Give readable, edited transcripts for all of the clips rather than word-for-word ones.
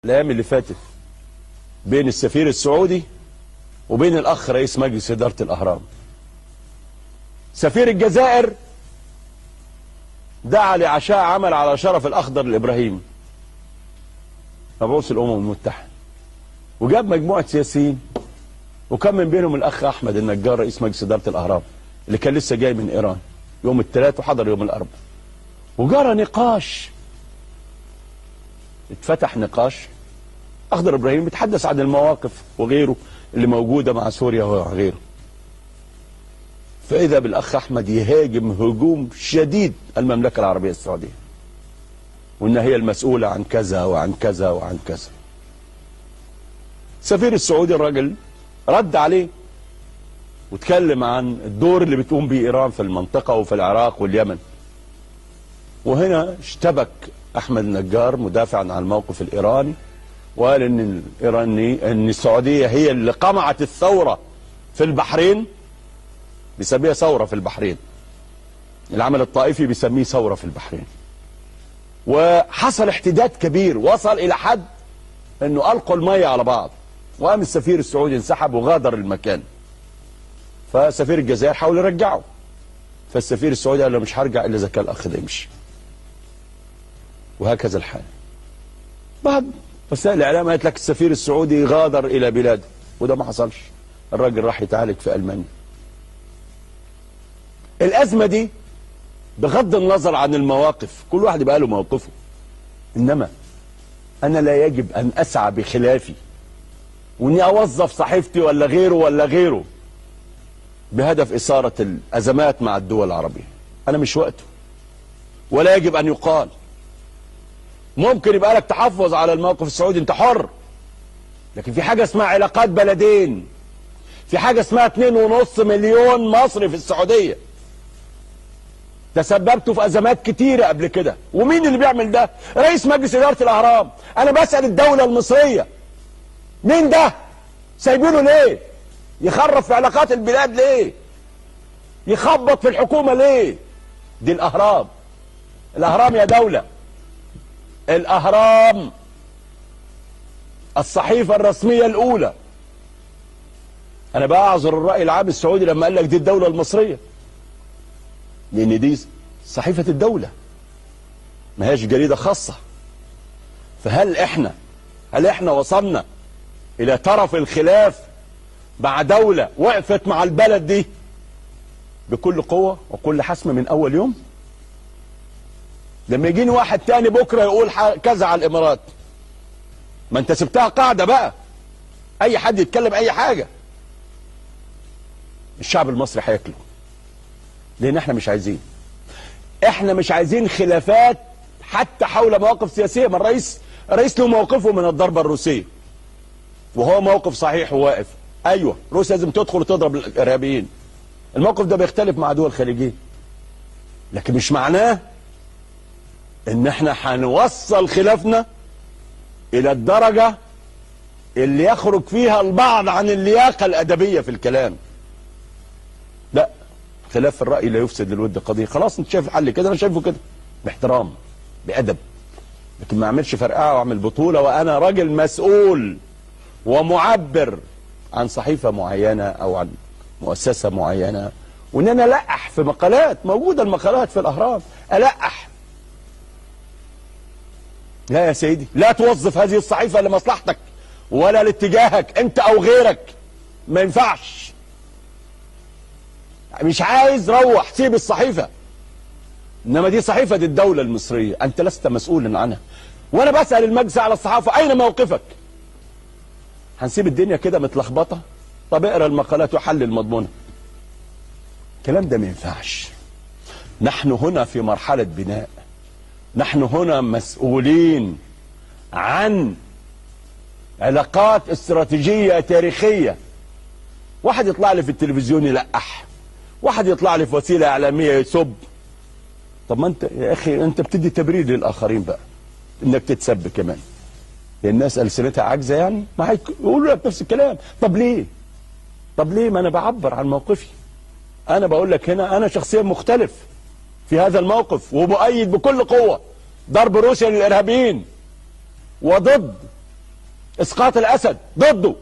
الايام اللي فاتت بين السفير السعودي وبين الاخ رئيس مجلس ادارة الاهرام. سفير الجزائر دعا لعشاء عمل على شرف الاخضر الابراهيمي مبعوث الامم المتحدة، وجاب مجموعة سياسيين، وكان من بينهم الاخ احمد النجار رئيس مجلس ادارة الاهرام اللي كان لسه جاي من ايران يوم الثلاث وحضر يوم الاربعاء. وجرى نقاش، اتفتح نقاش. اخضر ابراهيم بيتحدث عن المواقف وغيره اللي موجودة مع سوريا وغيره. فاذا بالاخ احمد يهاجم هجوم شديد المملكة العربية السعودية، وان هي المسؤولة عن كذا وعن كذا وعن كذا. السفير السعودي الراجل رد عليه وتكلم عن الدور اللي بتقوم به ايران في المنطقة وفي العراق واليمن. وهنا اشتبك احمد النجار مدافعا عن الموقف الايراني، وقال ان الايراني ان السعودية هي اللي قمعت الثورة في البحرين، بيسميها ثورة في البحرين، العمل الطائفي بيسميه ثورة في البحرين. وحصل احتداد كبير وصل الى حد انه القوا المية على بعض، وقام السفير السعودي انسحب وغادر المكان. فسفير الجزائر حاول يرجعه، فالسفير السعودي قال له مش هرجع الا اذا كان الاخ ده يمشي. وهكذا الحال. بعض وسائل الاعلام قالت لك السفير السعودي غادر الى بلاده، وده ما حصلش، الراجل راح يتعالج في المانيا. الازمة دي بغض النظر عن المواقف، كل واحد يبقى له موقفه، انما انا لا يجب ان اسعى بخلافي واني اوظف صحيفتي ولا غيره ولا غيره بهدف اثاره الازمات مع الدول العربية. انا مش وقته، ولا يجب ان يقال. ممكن يبقى لك تحفظ على الموقف السعودي، انت حر، لكن في حاجة اسمها علاقات بلدين، في حاجة اسمها 2.5 مليون مصري في السعودية. تسببتوا في ازمات كتيرة قبل كده، ومين اللي بيعمل ده؟ رئيس مجلس ادارة الاهرام. انا بسال الدولة المصرية، مين ده؟ سايبينه ليه؟ يخرب في علاقات البلاد ليه؟ يخبط في الحكومة ليه؟ دي الاهرام. الاهرام يا دولة، الاهرام الصحيفة الرسمية الاولى. انا بعذر الراي العام السعودي لما قال لك دي الدولة المصرية، لان دي صحيفة الدولة، ما هيش جريدة خاصة. فهل احنا، هل احنا وصلنا الى طرف الخلاف مع دولة وقفت مع البلد دي بكل قوة وكل حسم من اول يوم؟ لما يجيني واحد تاني بكره يقول كذا على الامارات، ما انت سبتها قاعدة بقى، اي حد يتكلم اي حاجة، الشعب المصري هياكله. لان احنا مش عايزين، احنا مش عايزين خلافات حتى حول مواقف سياسية. ما الرئيس له موقفه من الضربة الروسية، وهو موقف صحيح وواقف. ايوه، روسيا لازم تدخل وتضرب الارهابيين، الموقف ده بيختلف مع دول خليجية، لكن مش معناه ان احنا هنوصل خلافنا الى الدرجة اللي يخرج فيها البعض عن اللياقة الادبية في الكلام. لا، خلاف الراي لا يفسد للود قضية. خلاص، انت شايف الحل كده، انا شايفه كده، باحترام بادب، لكن ما اعملش فرقعه واعمل بطوله وانا راجل مسؤول ومعبر عن صحيفة معينة او عن مؤسسة معينة، وان انا القح في مقالات موجودة، المقالات في الاهرام، القح. لا يا سيدي، لا توظف هذه الصحيفة لمصلحتك ولا لاتجاهك انت او غيرك، ما ينفعش. مش عايز، روح سيب الصحيفة، انما دي صحيفة الدولة المصرية، انت لست مسؤولا عنها. وانا بسال المجلس على الصحافة، اين موقفك؟ هنسيب الدنيا كده متلخبطه؟ طب اقرا المقالات وحلل مضمونها. الكلام ده ما ينفعش. نحن هنا في مرحلة بناء، نحن هنا مسؤولين عن علاقات استراتيجية تاريخية. واحد يطلع لي في التلفزيون يلقح، واحد يطلع لي في وسيلة اعلامية يسب. طب ما انت يا اخي، انت بتدي تبرير للاخرين بقى انك تتسب كمان، لان الناس السنتها عاجزه، يعني ما هيقولوا لك نفس الكلام. طب ليه؟ طب ليه؟ ما انا بعبر عن موقفي. انا بقول لك هنا انا شخصيا مختلف في هذا الموقف، وبؤيد بكل قوة ضرب روسيا للارهابيين، وضد اسقاط الاسد ضده،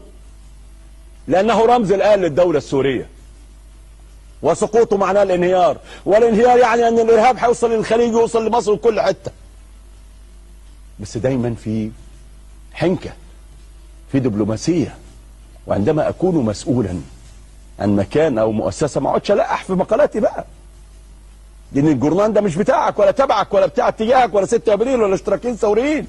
لانه رمز الان للدولة السورية، وسقوطه معناه الانهيار، والانهيار يعني ان الارهاب هيوصل للخليج ويوصل لمصر وكل حتة. بس دايما في حنكه، في دبلوماسية. وعندما اكون مسؤولا عن مكان او مؤسسة ما اقعدش القح في مقالاتي بقى، لان الجورنان ده مش بتاعك ولا تبعك ولا بتاع اتجاهك ولا 6 ابريل ولا اشتراكيين ثوريين.